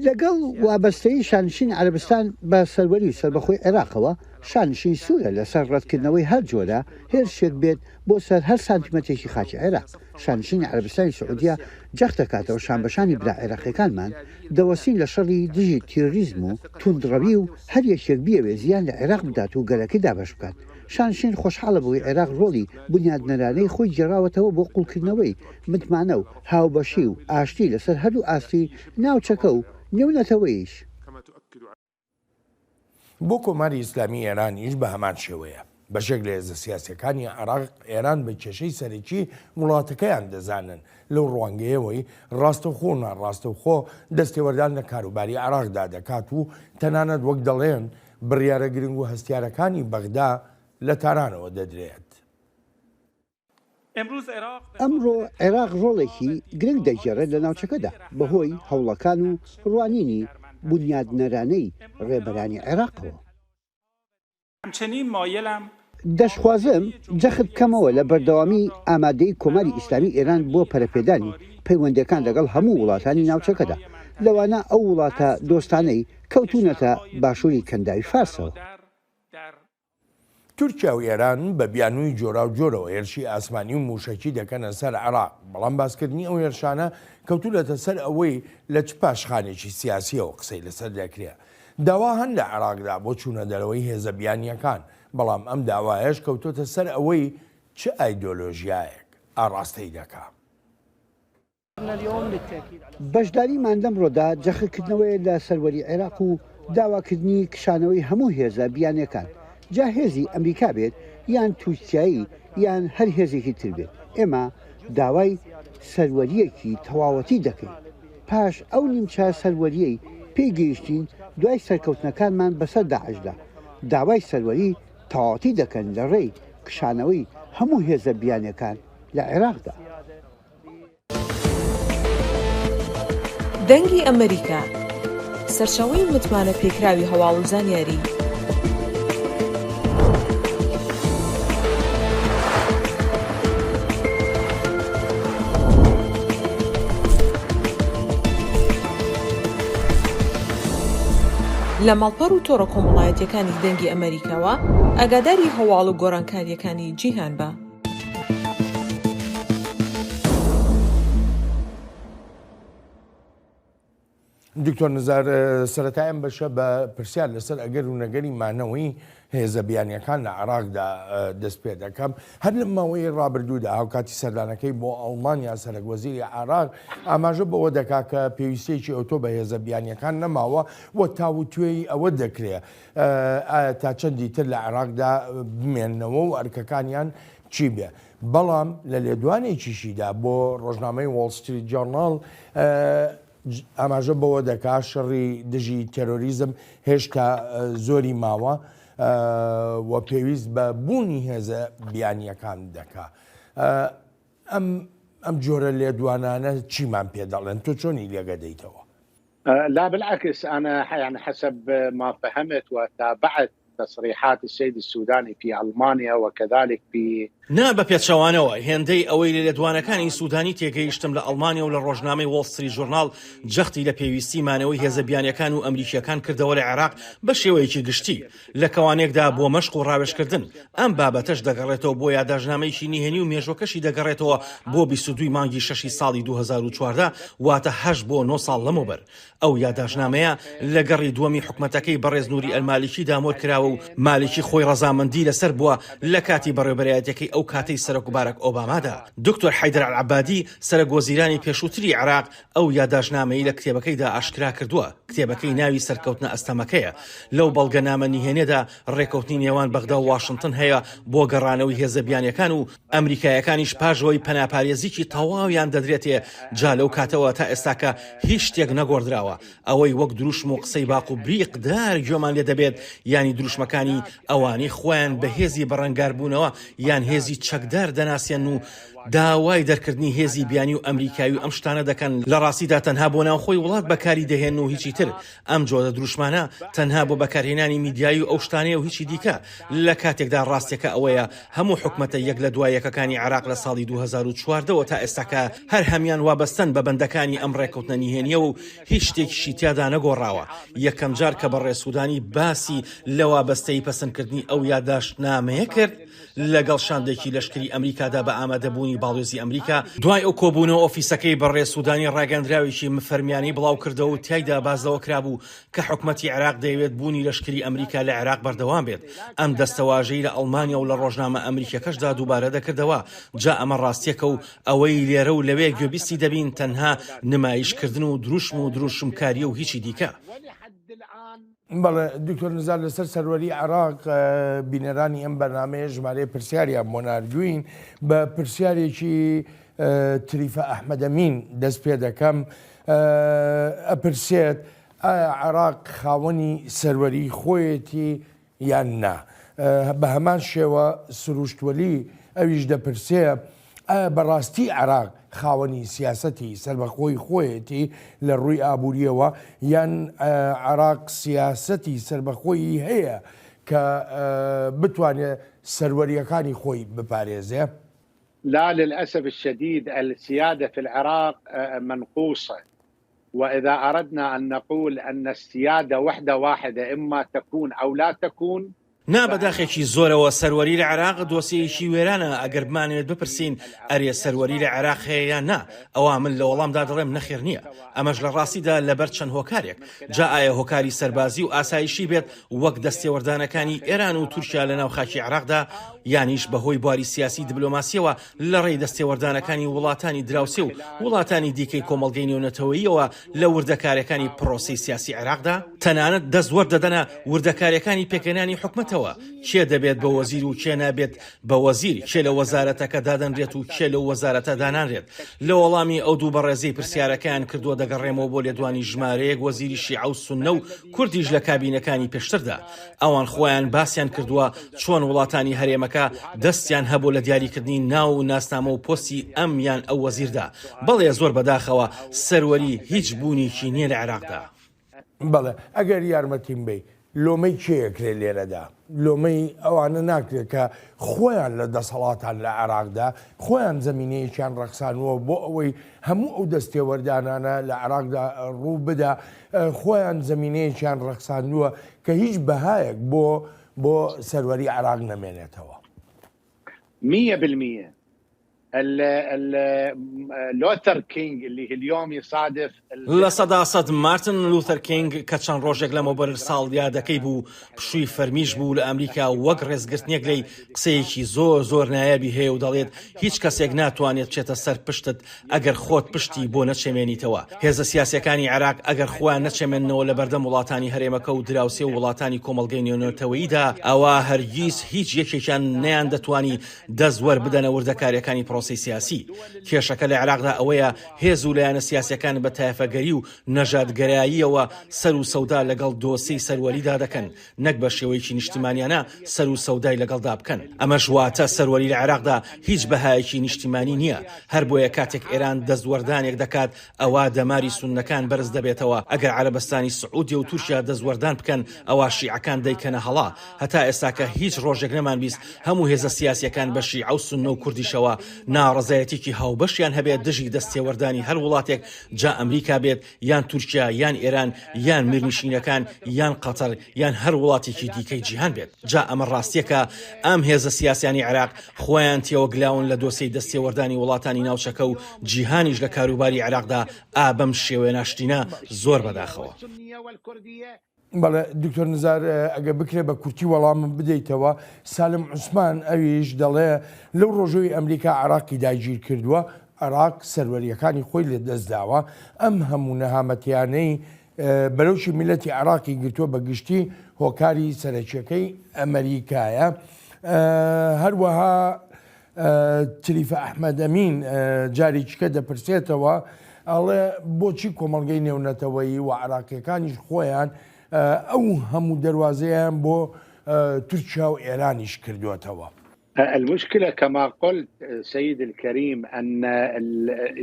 لەگەڵ وابەستەیی شانشینی عەرەبستان بە سەروەری و سەربەخۆی عێراقەوە، شانشین سوورە لەسەر ڕەتکردنەوەی هەر جۆرە هێرشێک بێت بۆ سەر هەر سانتیمەترێکی خاکی عێراق. شانشینی عەرەبستانی سعودیە جەختدەکاتەوە شانبەشانی برا عێراقییەکانمان دەوەستین لە شەڕی دژی تیرۆریزم و توندڕەوی و هەر یەکێک بیەوێت زیان لە عێراق بدات و گەلەکەی دابەش بکات. شانشین خۆشحاڵە بەوەی عێراق ڕۆڵی بونیادنەرانەی خۆی گێڕاوەتەوە بۆ قوڵکردنەوەی متمانە و هاوبەشی و ئاشتی لەسەر هەردوو ئاستی ناوچەکە و نێونەتەوەییش. بۆ کۆماری ئیسلامی ئێرانیش بە هەمان شێوەیە. بەشێک لە هێزە سیاسییەکانی عێراق ئێران بە کێشەی سەرەکی وڵاتەکەیان دەزانن، لەو ڕوانگەیەوەی ڕاستەوخۆ و ناڕاستەوخۆ دەستێوەردان لە کاروباری عێراقدا دەکات و تەنانەت وەک دەڵێن بڕیارە گرنگ و هەستیارەکانی بەغدا لە تارانەوە دەدرێت. ئەمڕۆ عێراق ڕۆڵێکی گرنگ دەگێڕێت لە ناوچەکەدا بەهۆی هەوڵەکان و ڕوانینی بونیادنەرانەی ڕێبەرانی عێراقەوە. دەشخوازم جەخت بکەمەوە لە بەردەوامی ئامادەیی کۆماری ئیسلامی ئێران بۆ پەرەپێدانی پەیوەندییەکان لەگەڵ هەموو وڵاتانی ناوچەکەدا، لەوانە ئەو وڵاتە دۆستانەی کەوتوونەتە باشووری کەنداوی فارسەوە. تورکیا و ئێران بە بیانووی جۆراوجۆرەوە هێرشی ئاسمانی و مووشەکی دەکەنە سەر عێراق، بەڵام باسکردنی ئەو هێرشانە کەوتوونەتە سەر ئەوەی لە چ پاشخانێکی سیاسییەوە قسەی لەسەر دەکرێ. داوا هەن لە عێراقدا بۆ چوونە دەرەوەی هێزە بیانییەکان، بەڵام ئەم داوایەش کەوتۆتە سەر ئەوەی چ ئایدۆلۆژیایەک ئاڕاستەی دەکا. بەشداریمان لەمڕۆدا جەختکردنەوەیە لە سەروەری عێراق و داواکردنی کشانەوەی هەموو هێزە بیانیەکان، جا هێزی ئەمریکا بێت یان تورکیایی. یان هەر هێزێکی تر بێت. ئێمە داوای سەروەرییەکی تەواوەتی دەکەین. پاش ئەو نیمچە سەروەرییەی پێی گەیشتین دوای سەرکەوتنەکانمان بەسەر داعشدا، داوای سەروەری تەواوەتی دەکەن لە ڕێی کشانەوەی هەموو هێزە بیانیەکان لە عێراقدا. دەنگی ئەمەریکا، سەرچاوەی متمانە پێکراوی هەواڵ و زانیاری. لە ماڵپەڕ و تۆڕە کۆمەڵایەتیەکانی دەنگی ئەمەریکاوە ئاگاداری هەواڵ و گۆڕانکاریەکانی جیهان بە. دکتۆر نزار سەرەتای ئەم بەشە بە پرسیار لەسەر ئەگەر و نەگەری مانەوەی هێزە بیانیەکان لە عێراقدا دەست پێ دەکەم. هەر لەم ماوەی ڕابردوودا هاوکاتی سەردانەکەی بۆ ئەڵمانیا سەرەک وەزیری عێراق ئاماژە بەوە دەکا کە پێویستیەکی ئەوتۆ بە هێزە بیانیەکان نەماوە و تاوتوێی ئەوە دەکرێ ئایا تا چەندی تر لە عێراقدا بمێننەوە و ئەرکەکانیان چی بێ. بەڵام لە لێدوانێکیشیدا بۆ ڕۆژنامەی وۆڵ ستریت جۆرناڵ ئاماژە بەوە دەکا شەڕی دژی تێرۆریزم هێشتا زۆری ماوە و پێویست بە بوونی هێزە بیانییەکان دەکا. ئەم ئەم جۆرە لێدوانانە چیمان پێ دەڵێن؟ تۆ چۆنی لێگەدەیتەوە؟ لا بالعكس انا يعني حسب ما فهمت وتابعت تصريحات السيد السوداني في المانيا وكذلك في نا بە پێچەوانەوە، هێندەی ئەوەی لە لێدوانەکانی سودانی تێگەیشتم لە ئەڵمانیا و لە ڕۆژنامەی وۆڵ ستریت ژورناڵ جەختی لە پێویستی مانەوەی هێزە بیانیەکان و ئەمریکیەکان کردەوە لە عێراق بە شێوەیەکی گشتی لە کەوانێکدا بۆ مەشق و ڕاوێژکردن. ئەم بابەتەش دەگەڕێتەوە بۆ یاداشتنامەیەکی نهێنی و مێژوەکەشی دەگەڕێتەوە بۆ 22 ی مانگی شەشی ساڵی 2014 واتە هەشت بۆ نۆ ساڵ لەمەوبەر. ئەو یاداشتنامەیە لە گەڕی دووەمی حکومەتەکەی بەڕێز نوری ئەلمالیکیدا مۆر کراوە و مالیکی خۆی ڕەزامەندی لەسەر بووە لە کاتی بەڕێوەبەرایەتیەکەی ئەو کاتەی سەرۆک بارەک ئۆبامادا. دکتۆر حەیدەر ئەلعەبادی سەرەک وەزیرانی پێشووتری عێراق ئەو یاداشتنامەی لە کتێبەکەیدا ئاشکرا کردووە، کتێبەکەی ناوی سەرکەوتنە ئەستەمەکەیە. لەو بەڵگەنامە نهێنیەدا ڕێکەوتنی نێوان بەغدا و واشنتن هەیە بۆ گەڕانەوەی هێزە بیانیەکان و ئەمریکایەکانیش پاش ئەوەی پەناپارێزیکی تەواویان دەدرێتێ جا لەو کاتەوە تا ئێستاکە هیچ شتێک نەگۆڕدراوە ئەوەی وەک دروشم و قسەی باق و بریق دار گوێمان لێ دەبێت یانی دروشمەکانی ئەوانەی خۆیان بە هێزی بەڕەنگاربوونەوە یان هێزی چەکدار دەناسێن و داوای دەرکردنی هێزی بیانی و ئەمریکایی و ئەم شتانە دەکەن لە ڕاستیدا تەنها بۆ ناوخۆی وڵات بەکاری دەهێنن و هیچی تر ئەم جۆرە دروشمانە تەنها بۆ بەکارهێنانی میدیایی و ئەو شتانەیە و هیچی دیکە، لە کاتێکدا ڕاستیەکە ئەوەیە هەموو حکومەتە یەک لە دوا یەکەکانی عێراق لە ساڵی 2014 وە تا ئێستاکە هەر هەمیان وابەستەن بە بەندەکانی ئەم ڕێکەوتنە نهێنیەوە و هیچ شتێکیشی تیادا نەگۆڕاوە. یەکەم جار کە بەڕێز سودانی باسی لە وابەستەیی پەسەندکردنی ئەو یاداشتنامەیە کرد، لەگەڵ شاندێکی لەشکری ئەمریکادا بە ئامادەبوونی باڵیۆزی ئەمریکا، دوای ئەو کۆبوونەوە ئۆفیسەکەی بەڕێز سودانی ڕاگەندراوێکی فەرمیانەی بڵاوکردەوە و تیایدا باس لەوە کرابوو کە حکومەتی عێراق دەیەوێت بوونی لەشکری ئەمریکا لە عێراق بەردەوام بێت، ئەم دەستەواژەی لە ئەڵمانیا و لە ڕۆژنامە ئەمریکیەکەشدا دووبارە دەکردەوە، جا ئەمە ڕاستیەکە و ئەوەی لێرە و لەوێ گوێبیستی دەبین تەنها نمایشکردن و دروشم و دروشمکاریە و هیچی دیکە. بەڵێ دکتۆر نزار لەسەر سەروەری عێراق بینەرانی ئەم بەرنامەیە ژمارەیە پرسیاریان بۆ ناردووین بە پرسیارێکی تریفە ئەحمەدەمین دەست پێ دەکەم ئەپرسێت ئایا عێراق خاوەنی سەروەری خۆیەتی یان نا؟ بە هەمان شێوە سروشت وەلی ئەویش دەپرسێ ئایا بەڕاستی عێراق خاوەنی سیاسەتی سەربەخۆی خۆیەتی لە ڕووی ئابوورییەوە یان عێراق سیاسەتی سەربەخۆیی هەیە کە بتوانێ سەروەرییەکانی خۆی بپارێزێ؟ لا للأسف الشديد السيادة في العراق منقوصة وإذا أردنا أن نقول أن السيادة وحدة واحدة إما تكون أو لا تكون نا بە داخێکی زۆرەوە سەروەری لە عێراق دۆسیەیەکی وێرانە، ئەگەر بمانەوێت بپرسین ئەرێ سەروەری لە عێراق هەیە یان نا، ئەوا من لە وەڵامدا دەڵێم نەخێر نییە، ئەمەش لە ڕاستیدا لەبەر چەند هۆکارێک، جا ئایا هۆکاری سەربازی و ئاسایشی بێت وەک دەستێوەردانەکانی ئێران و تورکیا لەناو خاکی عێراقدا، یانیش بەهۆی بواری سیاسی دبلۆماسیەوە لەڕێی دەستێوەردانەکانی وڵاتانی دراوسێ و وڵاتانی دیکەی کۆمەڵگەی نێونەتەوەییەوە لە وردەکاریەکانی پڕۆسەی سیاسی عێراقدا، تەنانەت دەست وەردەدەنە وردەکاریەکانی پێکهێنانی حکومەتەوە، کێ دەبێت بە وەزیر و کێ نابێت بە وەزیر، کێ لە وەزارەتەکە دادەنرێت و کێ لەو وەزارەتە دانانرێت. لە وەڵامی ئەو دوو بەڕێزەی پرسیارەکەیان کردووە دەگەڕێمەوە بۆ لێدوانی ژمارەیەک وەزیری شیعە و سوننە و کوردیش لە کابینەکانی پێشتردا. ئەوان خۆیان باسیان کردووە چۆن وڵاتانی هەرێمەکە دەستیان هەبوو لە دیاریکردنی ناو و ناسنامە و پۆستی ئەم یان ئەو وەزیردا. بەڵێ زۆر بەداخەوە سەروەری هیچ بوونێکی نییە لە عێراقدا. بەڵێ ئەگەر یارمەتیم بەی. لۆمەی کێ ئەکرێ لێرەدا؟ لۆمەی ئەوانە ناکرێت کە خۆیان لە دەسەڵاتان لە عێراقدا، خۆیان زەمینەیەکیان ڕەخسانووە بۆ ئەوەی هەموو ئەو دەستێوەردانانە لە عێراقدا ڕوو بدا، خۆیان زەمینەیەکیان ڕەخساندووە کە هیچ بەهایەک بۆ بۆ سەروەری عێراق نەمێنێتەوە. مية بالمية لوثر كينج اللي اليوم يصادف 100% مارتن لوثەر کینگ کە چەند ڕۆژێک لەمەوبەر ساڵیادەکەی بوو پشووی فەرمیش بوو لە ئەمریکا وەک ڕێزگرتنێک لێی قسەیەکی زۆر زۆر نایابی هەیە و دەڵێت هیچ کەسێک ناتوانێت بچێتە سەر پشتت ئەگەر خۆت پشتی بۆ نەچەمێنیتەوە. هێزە سیاسیەکانی عێراق ئەگەر خۆیان نەچەمێننەوە لەبەردەم وڵاتانی هەرێمەکە و دراوسێ و وڵاتانی کۆمەڵگەی نێونەتەوەییدا ئەوا هەرگیز هیچ یەکێکیان نەیاندەتوانی دەست وەربدەنە وردەکاریەکانی پرۆسەی سیاسی. کێشەکە لە عێراقدا ئەوەیە هێز و لایەنە سیاسیەکان بە تایەفەگەری و نەژادگەراییەوە سەر و سەودا لەگەڵ دۆسێی سەروەریدا دەکەن نەک بە شێوەیەکی نیشتیمانیانە سەر و سەودای لەگەڵدا بکەن. ئەمەش واتە سەروەری لە عێراقدا هیچ بەهایەکی نیشتیمانی نییە. هەربۆیە کاتێک ئێران دەستوەردانێک دەکات ئەوا دەماری سوننەکان بەرز دەبێتەوە، ئەگەر عەرەبستانی سعودیە و تورکیا دەستوەردان بکەن ئەوا شیعەکان دەیکەنە هەڵا. هەتا ئێستاکە هیچ ڕۆژێک نەمانبیست هەموو هێزە سیاسیەکان بە شیعە و سوننە و کوردیشەوە ناڕەزایەتیەکی هاوبەشیان هەبێت دژی دەستێوەردانی هەر وڵاتێک جا ئەمریکا بێت یان تورکیا یان ئێران یان میرنشینەکان یان قەتەر یان هەر وڵاتێکی دیکەی جیهان بێت. جا ئەمە ڕاستیەکە ئەم هێزە سیاسیانەی عێراق خۆیان تێوەگلاون لە دۆسێی دەستێوەردانی وڵاتانی ناوچەکە و جیهانیش لە کاروباری عێراقدا ئا بەم شێوەیە ناشرینە زۆر بەداخەوە. بەڵێ دکتۆر نزار ئەگەر بکرێت بە کورتی وەڵامم بدەیتەوە سالم عوسمان ئەویش دەڵێ لەو ڕۆژەوی ئەمریکا عراقی داگیر کردووە عراق سەروەریەکانی خۆی لە دەست داوە ئەم هەموو نەهامەتیانەی بەرەوشی میلەتی عراقی گرتووە بە گشتی هۆکاری سەرەکیەکەی ئەمریکایە هەروەها تریفە ئەحمەد ئەمین جارێکیکە دەپرسێتەوە ئەڵێ بۆچی کۆمەڵگەی نێونەتەوەیی و عراقیەکانیش خۆیان ئەو هەموو دەروازەیان بۆ تورکیا و ئێرانیش کردووەتەوە؟ المشكلة كما قلت سيد الكريم أن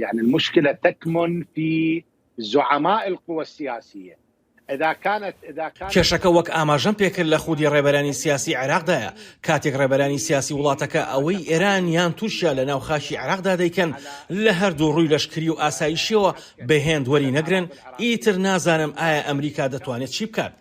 يعني المشكلة تكمن في زعماء القوى السياسية کێشەکە وەک ئاماژەم پێکرد لە خودی ڕێبەرانی سیاسی عێراقدایە، کاتێک ڕێبەرانی سیاسی وڵاتەکە ئەوەی ئێران یان تورکیا لە ناو خاکی عێراقدا دەیکەن لە هەردوو ڕووی لەشکری و ئاسایشیەوە بە هێند وەری نەگرن ئیتر نازانم ئایا ئەمریکا دەتوانێت چی بکات.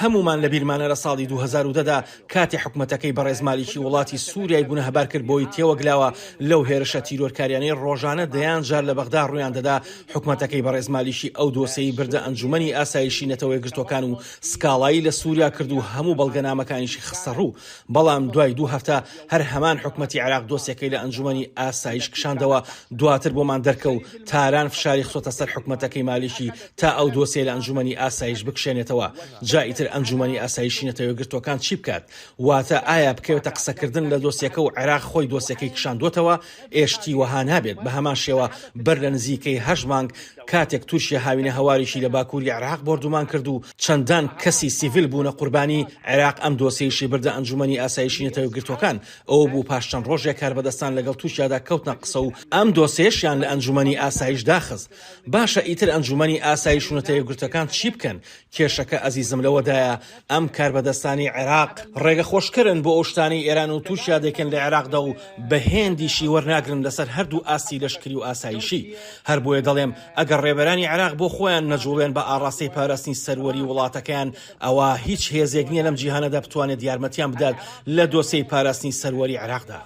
هەموومان لە بیرمانە لە ساڵی 2010 دا کاتێ حکومەتەکەی بەڕێز مالیکی وڵاتی سوریای گوناهبار کرد بۆی تێوەگلاوە لەو هێرشە تیرۆرکاریانەی ڕۆژانە دەیان جار لە بەغدا ڕوویان دەدا حکومەتەکەی بەڕێز مالیکی ئەو دۆسێی بردە ئەنجومەنی ئاسایشی نەتەوەیەکگرتووەکان و سکاڵایی لە سوریا کرد و هەموو بەڵگەنامەکانیشی خستە ڕوو بەڵام دوای دوو هەفتە هەر هەمان حکومەتی عێراق دۆسێکەی لە ئەنجومەنی ئاسایش کشاندەوە دواتر بۆمان دەرکەوت تاران فشاری خستۆتە سەر حکومەتەکەی مالیکی تا ئەو دۆسیە لە ئەنجومەنی ئاسایش بکشێنێتەوە جا ئیتر ئەنجومەنی ئاسایشی نەتەوەیەکگرتووەکان چی بکات واتە ئایا بکەوێتە قسەکردن لە دۆسیەکە و عێراق خۆی دۆسیەکەی کشاندۆتەوە ئێ شتی وەها نابێت بە هەمان شێوە بەر لە نزیکەی هەشت مانگ کاتێک تورکیا هاوینە هەواریشی لە باکووری عێراق بۆردومان کرد و چەندان کەسی سیڤیل بوونە قوربانی عێراق ئەم دۆسیەیشی بردە ئەنجومەنی ئاسایشی نەتەوەیەکگرتووەکان ئەوە بوو پاش چەند ڕۆژێک کاربەدەستان لەگەڵ تورکیادا کەوتنە قسە و ئەم دۆسیەشیان لە ئەنجومەنی ئاسایش داخست باشە ئیتر ئەنجومەنی ئاسایش و نەتەوەیەکگرتووەکان چی بکەن کێشەکە ئەزیزم لەوەدایە ئەم کاربەدەستانەی عێراق ڕێگەخۆشکەرن بۆ ئەو شتانەی ئێران و تورکیا دەیکەن لە عێراقدا و بە هێندیشی وەرناگرن لەسەر هەردوو ئاستی لەشکری و ئاسایشی. هەر بۆیە دەڵێم ئەگەر ڕێبەرانی عێراق بۆ خۆیان نەجوڵێن بە ئاڕاستەی پاراستنی سەروەری وڵاتەکەیان ئەوا هیچ هێزێک نیە لەم جیهانەدا بتوانێت یارمەتیان بدات لە دۆسێی پاراستنی سەروەری عێراقدا.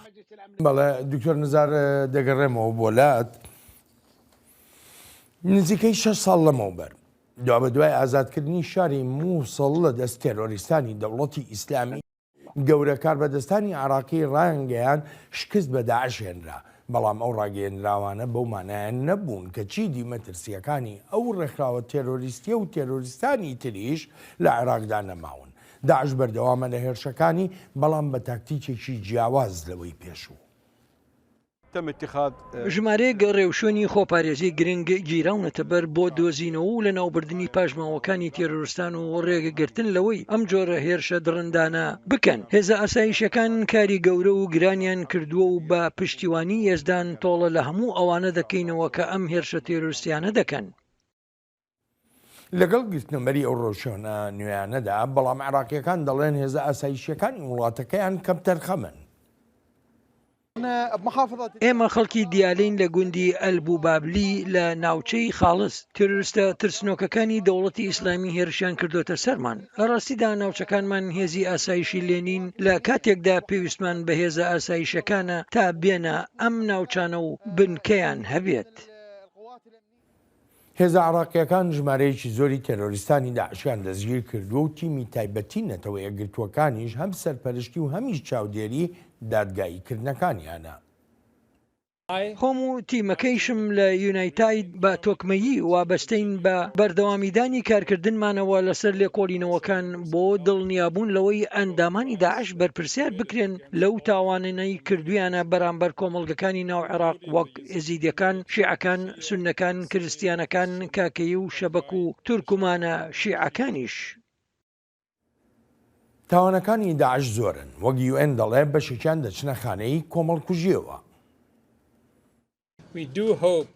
بەڵێ دکتۆر نزار دەگەڕێمەوە بۆ لات. نزیکەی شەش ساڵ لەمەوبەر دوابەدوای ئازادکردنی شاری مووسڵ لە دەست تێرۆریستانی دەوڵەتی ئیسلامی. گەورە کاربەدەستانی عێراقی ڕایانگەیاند شکست بە داعش هێنرا، بەڵام ئەو ڕاگەیەندراوانە بەو مانایە نەبوون کە چیدی مەترسییەکانی ئەو ڕێکخراوە تێرۆریستییە و تێرۆریستانی تریش لە عێراقدا نەماون. داعش بەردەوامە لە هێرشەکانی، بەڵام بە تاکتیکێکی جیاواز لەوەی پێشوو. ژمارەیەک ڕێوشوێنی خۆپارێزی گرنگ گیراونەتەبەر بۆ دۆزینەوە و لەناوبردنی پاشماوەکانی تێرۆرستان و ڕێگەگرتن لەوەی ئەم جۆرە هێرشە دڕندانە بکەن. هێزە ئاسایشیەکان کاری گەورە و گرانیان کردووە و بە پشتیوانی یەزدان تۆڵە لە هەموو ئەوانە دەکەینەوە کە ئەم هێرشە تێرۆرستیانە دەکەن. لەگەڵ گرتنەبەری ئەو ڕێوشوێنە نوێیانەدا، بەڵام عێراقییەکان دەڵێن هێزە ئاسایشییەکانی وڵاتەکەیان کەمتەرخەمن. ئێمە خەڵکی دیالەین لە گوندی ئەلبوبابلی لە ناوچەی خاڵس، تیرۆریستە ترسنۆکەکانی دەوڵەتی ئیسلامی هێرشیان کردۆتە سەرمان، لە ڕاستیدا ناوچەکانمان هێزی ئاسایشی لێنین لە کاتێکدا پێویستمان بە هێزە ئاسایشەکانە تا بێنە ئەم ناوچانە و بنکەیان هەبێت. هێزە عێراقییەکان ژمارەیەکی زۆری تێرۆریستانی داعشیان دەستگیر کردووە و تیمی تایبەتی نەتەوە یەکگرتووەکانیش هەم سەرپەرشتی و هەمیش چاودێری دادگاییکردنەکانیانە. خۆم و تیمەکەیشم لە یونایتاید بە تۆکمەیی وابەستەین بە بەردەوامیدانی کارکردنمانەوە لەسەر لێکۆڵینەوەکان بۆ دڵنیابوون لەوەی ئەندامانی داعش بەرپرسیار بکرێن لەو تاوانانەی کردوویانە بەرامبەر کۆمەڵگەکانی ناو عێراق وەک ئێزیدیەکان، شیعەکان، سوننەکان، کرستیانەکان، کاکەیی و شەبەک و تورکمانە شیعەکانیش. تاوانەکانی داعش زۆرن، وەک یوئێن دەڵێ بەشێکیان دەچنە خانەی کۆمەڵکوژییەوە.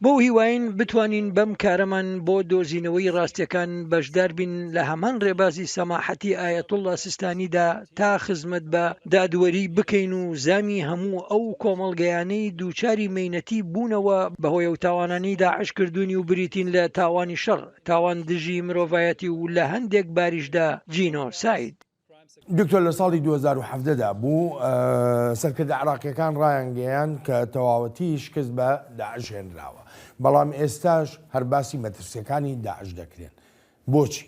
بەو هیوایەین بتوانین بەم کارەمان بۆ دۆزینەوەی ڕاستیەکان بەشدار بین لە هەمان ڕێبازی سەماحەتی ئایەتوڵڵا سیستانیدا تا خزمەت بە دادوەری بکەین و زامی هەموو ئەو کۆمەڵگەیانەی دووچاری مەینەتی بوونەوە بەهۆی ئەو تاوانانەی داعش کردوونی و بریتین لە تاوانی شەڕ، تاوان دژی مرۆڤایەتی و لە هەندێک باریشدا جینۆساید. دکتۆر لە ساڵی 2017 دا بوو سەرکردە عێراقیەکان ڕایانگەیاند کە تەواوەتی شکست بە داعش هێنراوە، بەڵام ئێستاش هەر باسی مەترسیەکانی داعش دەکرێن. بۆچی؟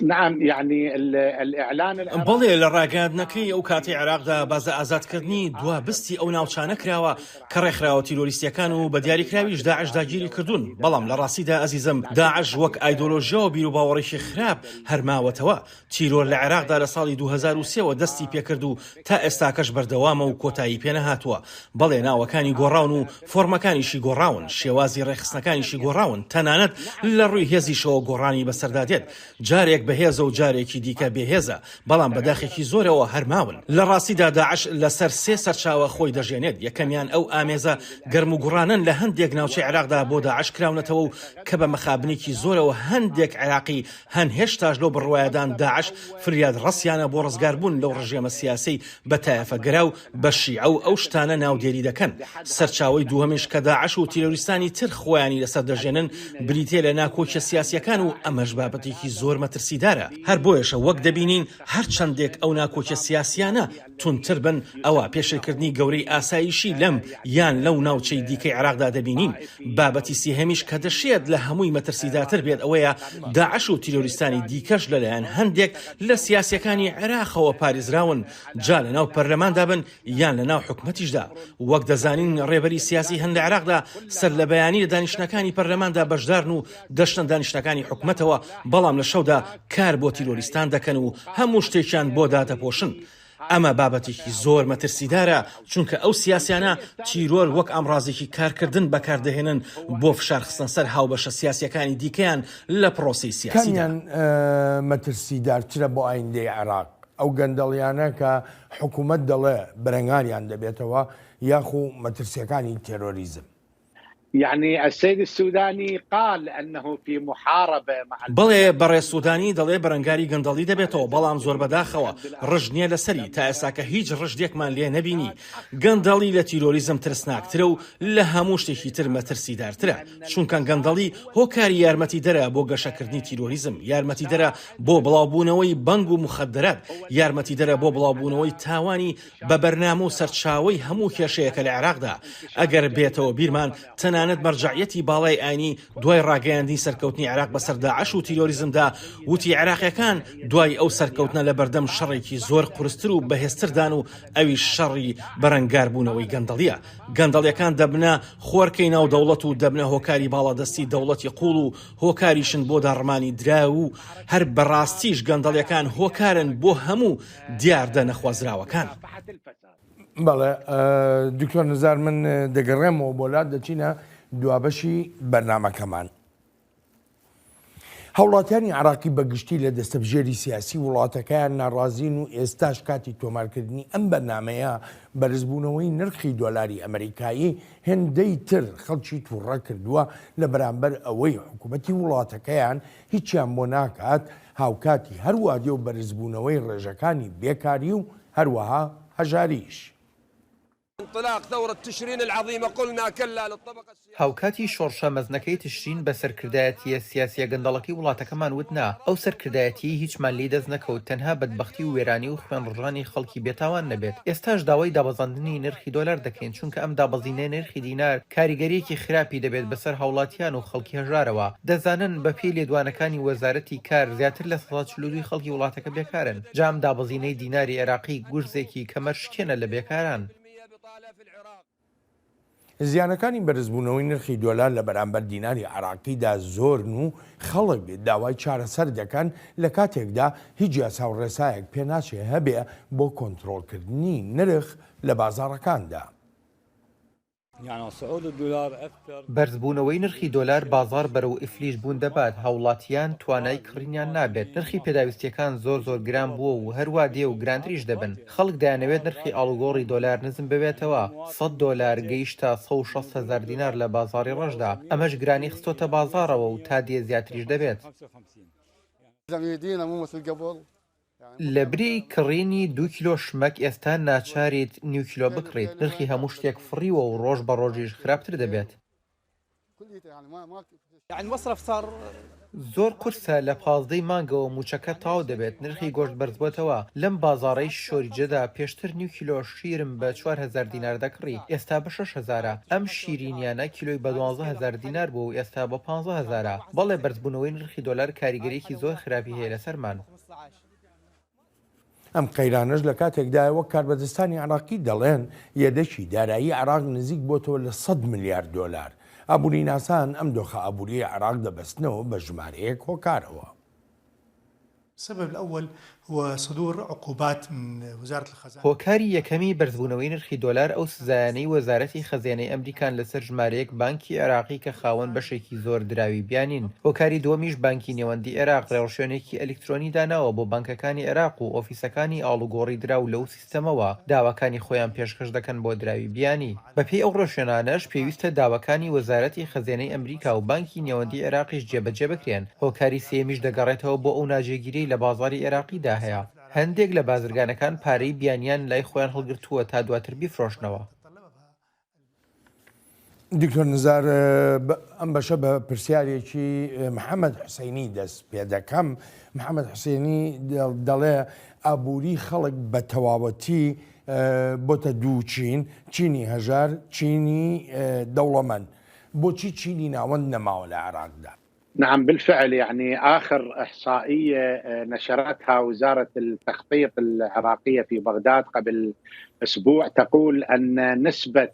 نعم یعنی الاعلان العراقی. بەڵێ لە ڕاگەیاندنەکەی ئەو کاتەی عێراقدا باس لە ئازادکردنی دوا بستی ئەو ناوچانە کراوە کە ڕێکخراوە تیرۆریستیەکان و بە دیاریکراویش داعش داگیری کردوون، بەڵام لە ڕاستیدا ئەزیزم داعش وەک ئایدۆلۆژیا و بیروباوەڕێکی خراپ هەر ماوەتەوە. تیرۆر لە عێراقدا لە ساڵی 2003 وە دەستی پێکرد و تا ئێستاکەش بەردەوامە و کۆتایی پێنەهاتووە. بەڵێ ناوەکانی گۆڕاون و فۆرمەکانیشی گۆڕاون، شێوازی ڕێکخستنەکانیشی گۆڕاون، تەنانەت لە ڕووی هێزیشەوە گۆڕانی بەسەردا دێت. جارێک بەهێزە و جارێکی دیکە بێهێزە، بەڵام بە داخێکی زۆرەوە هەر ماون. لە ڕاستیدا داعش لەسەر سێ سەرچاوە خۆی دەژێنێت، یەکەمیان ئەو ئامێزە گەرموگوڕانەن لە هەندێک ناوچەی عێراقدا بۆ داعش کراونەتەوە و کە بە مەخابنێکی زۆرەوە هەندێک عێراقی هەن هێشتاش لەو بڕوایەدان داعش فریادڕەسیانە بۆ ڕزگاربوون لەو ڕژێمە سیاسەی بە تایەفەگەرا و بە شیعە و ئەو شتانە ناودێری دەکەن. سەرچاوەی دووهەمیش کە داعش و تیرۆریستانی تر خۆیانی لەسەر دەژێنن بریتیە لە ناکۆکیە سیاسیەکان و ئەمەش بابەتێکی زۆر مەترسیدارە. هەر بۆیەشە وەک دەبینین هەر چەندێک ئەو ناکۆکیە سیاسیانە توندتر بن ئەوا پێشێلکردنی گەورەی ئاسایشی لەم یان لەو ناوچەی دیکەی عێراقدا دەبینین. بابەتی سێهەمیش کە دەشێت لە هەمووی مەترسیدارتر بێت ئەوەیە داعش و تیرۆریستانی دیکەش لەلایەن هەندێک لە سیاسیەکانی عێراقەوە پارێزراون جا لە ناو پەرلەماندا بن یان لە ناو حکومەتیشدا. وەک دەزانین ڕێبەری سیاسی هەن لە عێراقدا سەر لە بەیانی لە دانیشتنەکانی پەرلەماندا بەشدارن و دەچنە دانیشتنەکانی حکومەتەوە، بەڵام لە شەودا کار بۆ تیرۆریستان دەکەن و هەموو شتێکیان بۆ دادەپۆشن. ئەمە بابەتێکی زۆر مەترسیدارە، چونکە ئەو سیاسیانە تیرۆر وەک ئامڕازێکی کارکردن بەکاردەهێنن بۆ فشارخستنە سەر هاوبەشە سیاسییەکانی دیکەیان لە پرۆسەی سیاسیدا. کامیان مەترسیدارترە بۆ ئایندەی عێراق؟ ئەو گەندەڵیانە کە حکومەت دەڵێ بەرەنگاریان دەبێتەوە یاخو مەترسیەکانی تێرۆریزم؟ یعنی السید السودانی قال انه فی محاربە مع بەڵێ بەڕێز سودانی دەڵێ بەرەنگاری گەندەڵی دەبێتەوە بەڵام زۆر بەداخەوە ڕژد نیە لەسەری تا ئێستاکە هیچ ڕژدێکمان لێ نەبینی گەندەڵی لە تیرۆریزم ترسناکترە و لە هەموو شتێکی تر مەترسیدارترە چونکە گەندەڵی هۆکاری یارمەتیدەرە بۆ گەشەکردنی تیرۆریزم، یارمەتیدەرە بۆ بڵاوبوونەوەی بەنگ و موخەدەرات، یارمەتیدەرە بۆ بڵاوبوونەوەی تاوانی بە بەرنامە و سەرچاوەی هەموو کێشەیەکە لە عێراقدا. ئەگەر بێتەوە بیرمان تەنانەت. تەنانەت مەرجەعیەتی باڵای ئاینی دوای ڕاگەیاندنی سەرکەوتنی عێراق بەسەر داعش و تیرۆریزمدا وتی عێراقیەکان دوای ئەو سەرکەوتنە لەبەردەم شەڕێکی زۆر قورستر و بەهێزتردان و ئەویش شەڕی بەرەنگاربوونەوەی گەندەڵیە. گەندەڵیەکان دەبنە خۆرکەی ناو دەوڵەت و دەبنە هۆکاری باڵادەستی دەوڵەتی قوڵ و هۆکاریشن بۆ داڕمانی دراو و هەر بەڕاستیش گەندەڵیەکان هۆکارن بۆ هەموو دیاردە نەخوازراوەکان. بەڵێ دکتۆر نزار من دەگەڕێمەوە بۆ لات دەچینە دوابەشی بەرنامەکەمان. هاوڵاتیانی عراقی بە گشتی لە دەستەبژێری سیاسی وڵاتەکەیان ناڕازین و ئێستاش کاتی تۆمارکردنی ئەم بەرنامەیە بەرزبوونەوەی نرخی دۆلاری ئەمریکایی هێندەی تر خەڵکی تووڕە کردووە لە بەرامبەر ئەوەی حکوومەتی وڵاتەکەیان هیچیان بۆ ناکات هاوکاتی هەروادێ و بەرزبوونەوەی ڕێژەکانی بێکاری و هەروەها هەژاریش. هاوکاتی شۆڕشە مەزنەکەی تشرین بە سەرکردایەتییە سیاسییە گەندەڵەکەی وڵاتەکەمان وت نا، ئەو سەرکردایەتییەی هیچمان لێی دەست نەکەوت تەنها بەدبەختی و وێرانی و خوێنڕژانی خەڵکی بێتاوان نەبێت. ئێستاش داوای دابەزاندنی نرخی دۆلار دەکەین چونکە ئەم دابەزینەی نرخی دینار کاریگەرییەکی خراپی دەبێت بەسەر هاوڵاتیان و خەڵکی هەژارەوە. دەزانن بەپێی لێدوانەکانی وەزارەتی کار زیاتر لە 42% ی خەڵکی وڵاتەکە بێکارن. جا ئەم دابەزینەی دیناری عێراقی گورزێکی کەمەر شکێنە لە بێکاران. زیانەکانی بەرزبوونەوەی نرخی دۆلار لە بەرامبەر دیناری عێراقیدا زۆرن و خەڵک داوای چارەسەر دەکەن، لە کاتێکدا هیچ یاسا و ڕێسایەک پێناچێ هەبێ بۆ کۆنترۆڵکردنی نرخ لە بازاڕەکاندا. بەرزبوونەوەی نرخی دۆلار بازاڕ بەرەو ئیفلیج بوون دەبات، هاوڵاتیان توانای کڕینیان نابێت، نرخی پێداویستییەکان زۆر زۆر گران بووە و هەروا دێ و گرانتریش دەبن، خەڵک دەیانەوێت نرخی ئاڵوگۆڕی دۆلار نزم ببێتەوە، 100 دۆلار گەیشتە 160 هەزار دینار لە بازاڕی ڕەشدا، ئەمەش گرانی خستۆتە بازاڕەوە و تا دێ زیاتریش دەبێت. لەبری کڕینی دوو کیلۆ شمەک ئێستا ناچاریت نیو کیلۆ بکڕیت، نرخی هەموو شتێک فڕیوە و ڕۆژ بە ڕۆژیش خراپتر دەبێت. زۆر قورسە لە پازدەی مانگەوە مووچەکە تەواو دەبێت، نرخی گۆشت بەرزبۆتەوە، لەم بازاڕەی شۆریجەدا پێشتر نیو کیلۆ شیرم بە 4000 دینار دەکڕی، ئێستا بە شەش هەزارە، ئەم شیرینیانە کیلۆی بە 12 هەزار دینار بووە و ئێستا بە پانزە هەزارە، بەڵێ بەرزبوونەوەی نرخی دۆلار کاریگەرییەکی زۆر خراپی هەیە لەسەرمان. ئەم قەیرانەش لە کاتێکدایە وەک کاربەدەستانی عێراقی دەڵێن یەدەکی دارایی عێراق نزیک بۆتەوە لە 100 ملیار دۆلار. ئابووریناسان ئەم دۆخە ئابووریەی عێراق دەبەستنەوە بە ژمارەیەک هۆکارەوە. هۆکاری یەکەمی بەرزبوونەوەی نرخی دۆلار ئەو سزایانەی وەزارەتی خەزێنەی ئەمریکان لەسەر ژمارەیەک بانکی عێراقی کە خاوەن بەشێکی زۆر دراوی بیانین. هۆکاری دووەمیش بانکی نێوەندی عێراق ڕێوشوێنێکی ئەلیکترۆنی داناوە بۆ بانکەکانی عێراق و ئۆفیسەکانی ئاڵوگۆڕی دراو لەو سیستەمەوە داواکانی خۆیان پێشکەش دەکەن بۆ دراوی بیانی. بەپێی ئەو ڕێوشوێنانەش پێویستە داواکانی وەزارەتی خەزێنەی ئەمریکا و بانکی نێوەندی عێراقیش جێبەجێ بکرێن. هۆکاری سێیەمیش دەگەڕێتەوە بۆ ئەو ناجێگیریەی لە بازاڕی عێراقیدا هەیە. هەندێک لە بازرگانەکان پارەی بیانیان لای خۆیان هەڵگرتووە تا دواتر بیفرۆشنەوە. دکتۆر نزار ئەم بەشە بە پرسیارێکی محەممەد حوسینی دەست پێ دەکەم محەممەد حوسێنی دەڵێ ئابووری خەڵک بە تەواوەتی بۆتە دوو چین چینی هەژار چینی دەوڵەمەند بۆچی چینی ناوەند نەماوە لە عێراقدا؟ نعم بالفعل يعني آخر إحصائية نشرتها وزارة التخطيط العراقية في بغداد قبل أسبوع تقول أن نسبة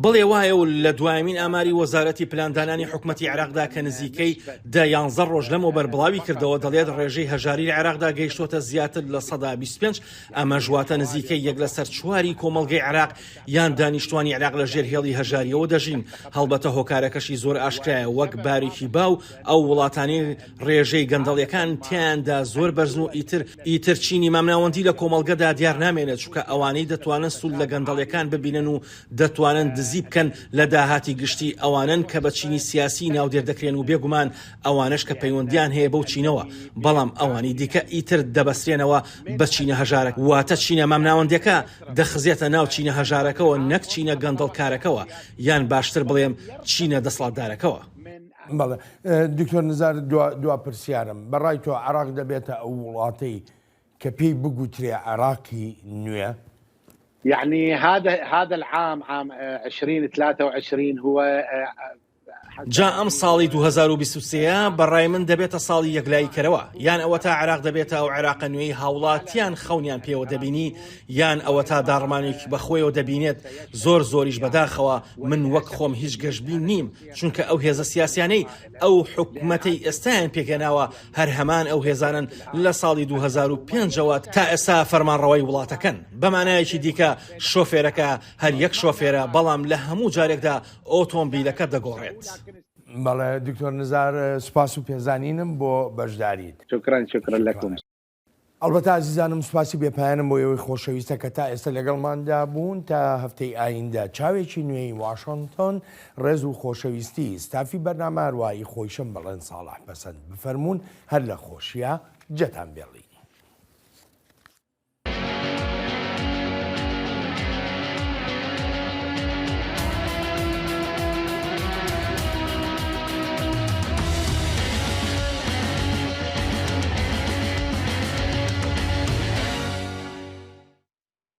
بەڵێ وایە و لە دوایەمین ئاماری وەزارەتی پلاندانانی حکومەتی عێراقدا کە نزیکەی دە یانزە ڕۆژ لەمەوبەر بڵاوی کردەوە دەڵێت ڕێژەی هەژاری لە عێراقدا گەیشتۆتە زیاتر لە 25% ئەمەش واتە نزیکەی یەک لەسەر چواری کۆمەڵگەی عێراق یان دانیشتوانی عێراق لە ژێر هێڵی هەژاریەوە دەژین، هەڵبەتە هۆکارەکەشی زۆر ئاشکرایە وەک بارێکی باو ئەو وڵاتانەی ڕێژەی گەندەڵیەکان تیایاندا زۆر بەرزن و ئیتر ئیتر چینی مامناوەندی لە کۆمەڵگەدا دیار نامێنێت چونکە ئەوانەی دەتوانن سود لە گەندەڵیەکان ببینن و دەتوانن دزی بکەن لە داهاتی گشتی ئەوانەن کە بە چینی سیاسی ناودێر دەکرێن و بێگومان ئەوانەش کە پەیوەندیان هەیە بەو چینەوە بەڵام ئەوانی دیکە ئیتر دەبەسترێنەوە بە چینە هەژارەکە واتە چینە مامناوەندیەکە دەخزێتە ناو چینە هەژارەکەوە نەک چینە گەندەڵکارەکەوە یان باشتر بڵێم چینە دەسڵاتدارەکەوە. بەڵێ دکتۆر نزار دوا پرسیارم بەڕای تۆ عێراق دەبێتە ئەو وڵاتەی کە پێی بگوترێ عێراقی نوێ؟ يعني هذا هذا العام عام 2023 هو. جا ئەم ساڵی 2023 ە بە ڕای من دەبێتە ساڵی یەکلاییکەرەوە، یان ئەوەتا عێراق دەبێتە ئەو عێراقە نوێی هاوڵاتیان خەونیان پێوە دەبینی، یان ئەوەتا داڕمانێکی بەخۆیەوە دەبینێت، زۆر زۆریش بەداخەوە من وەک خۆم هیچ گەشبین نیم، چونکە ئەو هێزە سیاسیانەی ئەو حکومەتەی ئێستایان پێکهێناوە هەر هەمان ئەو هێزانەن لە ساڵی 2005 ەوە تا ئێستا فەرمانڕەوای وڵاتەکەن، بە مانایەکی دیکە شۆفێرەکە هەر یەک شۆفێرە بەڵام لە هەموو جارێکدا ئۆتۆمبیلەکە دەگۆڕێت. بەڵێ دکتۆر نزار سوپاس و پێزانینم بۆ بەشداریت. شکرا شکرا لکم. ئەڵبەتە ئازیزانم سوپاسی بێ پایانم بۆ ئێوەی خۆشەویستە کە تا ئێستا لەگەڵماندا بوون تا هەفتەی ئایندە چاوێکی نوێی واشنتۆن ڕێز و خۆشەویستی ستافی بەرنامە هەروایی خۆیشم بەڵێن ساڵح پەسەند بفەرموون هەر لە خۆشیا جێتان بێڵین.